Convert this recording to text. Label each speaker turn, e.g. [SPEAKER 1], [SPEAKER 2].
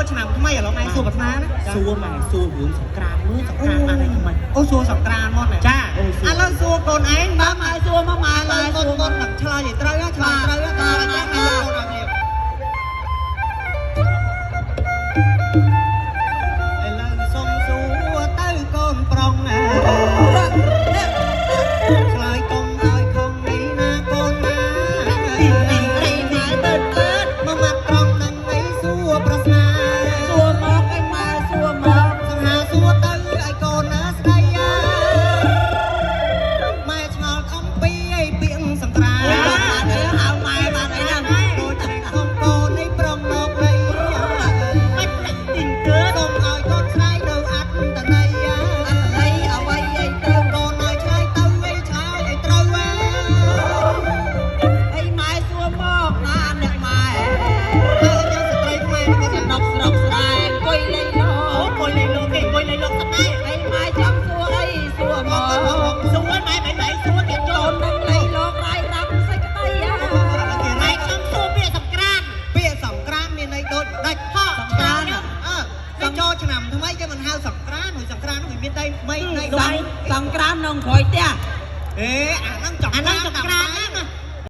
[SPEAKER 1] ចូលឆ្នាំថ្មីឥឡូវម៉ែសួរប្រាថ្នាណា
[SPEAKER 2] សួរម៉ែសួររឿងសង្ក្រានមើលសង្ក្រានបានហើយថ្មី
[SPEAKER 1] អូសួរសង្ក្រានមកណា
[SPEAKER 2] ចាអូសួរ
[SPEAKER 1] ឥឡូវសួរកូនឯង
[SPEAKER 3] បាទម៉ែសួរមកម៉ែ
[SPEAKER 1] ឥឡូវ
[SPEAKER 3] ម៉ែ
[SPEAKER 1] កូនកូននឹងឆ្លើយឲ្យត្រូវណាឆ្លើយត្រូវណាតើអញ្ចឹងណាកូនឲ្យគ្នាឥឡូវសុំសួរទៅកូនប្រុងណាឆ្លើយកុំឲ្យខំនេះណាកូនណា
[SPEAKER 3] រីម៉ែទៅទៅ
[SPEAKER 1] មកមាត់ត្រង់នឹងអីសួរប្រស្នា
[SPEAKER 3] សួរមកឯម៉ែសួរមក
[SPEAKER 1] សង្ហាសួរទៅឲ្យកូនណាស្ដីអាម៉ែឆ្ងល់អំពីអីពាក្យសង្ក្រាន
[SPEAKER 3] បានអីហៅម៉ែបានអីហ្នឹង
[SPEAKER 1] ដូចតែកូនកូននេះប្រុងមកលៃ
[SPEAKER 2] បាច់ដាក់ទីងកើ
[SPEAKER 1] សូមឲ្យកូនស្រាយនៅអត្តន័យ
[SPEAKER 3] អត់អីអ្វីអីទៅ
[SPEAKER 1] កូនឲ្យឆ្លើយទៅអីឆ្លើយឲ្យត្រូវអា
[SPEAKER 3] អីម៉ែសួរមកណាអ្នកម៉ែ
[SPEAKER 1] ហើយយើងស្ត្រីខ្មែរនេះក៏
[SPEAKER 3] សំណុកស្រុកស្រែអង្គុយលេងលោ
[SPEAKER 2] អូអង្គុយលេងលោកគេអង្គុយលេងលោកស្ដាយ
[SPEAKER 3] អីម៉ែចង់សួរអីសួរមក
[SPEAKER 2] សួរម៉ែម៉ែម៉ែសួរទៀតចូល
[SPEAKER 3] ចូលនឹងលេងលោករ៉ៃរ៉ាំសេចក្តីអា
[SPEAKER 2] ម៉ែខ្ញុំសួរពាក្យសង្ក្រាន
[SPEAKER 1] ពាក្យសង្ក្រានមានន័យដូចដាច់
[SPEAKER 2] ហ៎
[SPEAKER 1] សង្ក្រានអើគេចូលឆ្នាំថ្មីគេមិនហៅសង្ក្រានហើយសង្ក្រាននោះវាមានដីមីដី
[SPEAKER 3] សង្ក្រាននងក្រោយផ្ទះ
[SPEAKER 1] អេអាហ្នឹងចង្
[SPEAKER 2] អា
[SPEAKER 1] ក្រាន
[SPEAKER 2] ហ្នឹងសង្ក្រានណា